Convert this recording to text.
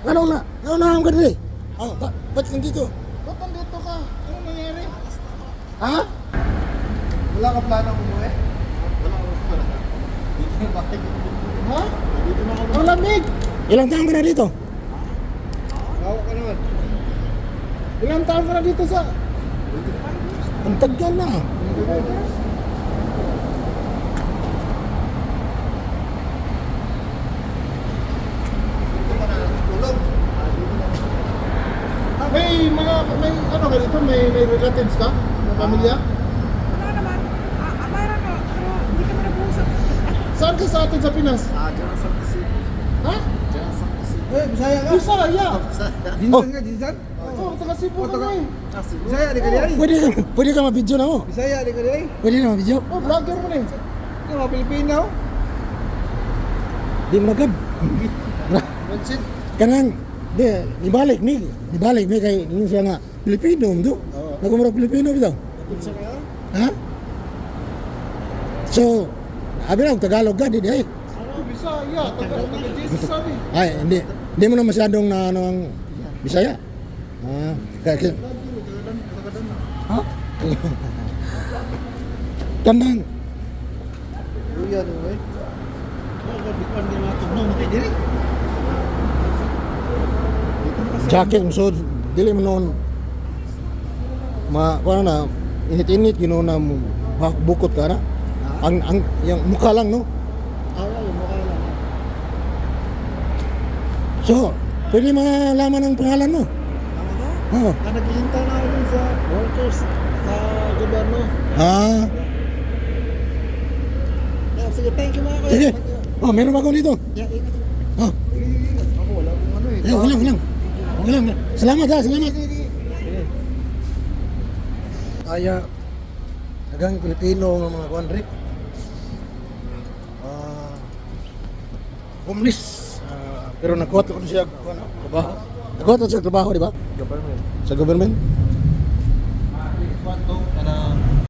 Ano na? Ano na ang ganun eh? Oh, ba't nandito? Ba't nandito ka? Anong nangyari? Ha? Wala ka plano umuwi? Wala akong plano. Dito na bakit? Ha? Dito na ako. Ang lamig! Ilang taon ka na dito? Hawak ka naman. Ilang taon ka na dito sa... Ang tagal na. Dito ka na tulog. May mga... May ano ka dito? May relatives ka? May pamilya? Wala naman. Meron na, pero hindi kami nag-uusap. Saan ka sa atin sa Pinas? Diyan sa Cebu. Ha? Diyan sa Cebu. Eh, Bisaya ka? Bisaya! Oh, Jinsan ka, Jinsan? Oo, taga Cebu ka na eh. Cebu. Bisaya, di ka di ay. pwede ka ma-video na mo. Bisaya, di ka di ay. Pwede na ma-video. Oh, vlogger mo na eh. Ikaw, mga Pilipino. Di mo nagab. Pansin. Kanang, di, ibalik ni. Ibalik ni kay yun siya nga. Pilipino, do. Nagkumura Pilipino bitaw. Pinsa kayo? Ha? So, abi na Tagalog ka, di ay. Oh, Bisaya. Taga Jesus sabi. Ay, hindi. Hindi mo na masyadong na ano ang Bisaya. Ah, kaya, ha? Kanang, Luya no eh. Jacket mo so dili mo noon ma kuno na init-init ginoo na mo bukot ka na. Ang yung mukha lang, no. Yung mukha lang. So, pwede malaman ang pangalan mo. Ano ba? Oo. Naghihintay na ako dun sa workers sa gobyerno. Ah, Yeah, sige, thank you, mga kuya. Sige. Thank you. Oh, meron ba ako dito? Yeah, ingat. Oh, Ako wala akong ano eh. eh, wala, wala. Okay lang. Salamat ha, salamat. Aya, dagang Pilipino nga mga kuan rip. Homeless. Pero nagkuha ko siya kuan trabaho. Nagkuha to siya trabaho, di ba? Government. Sa government. Kwanto, kana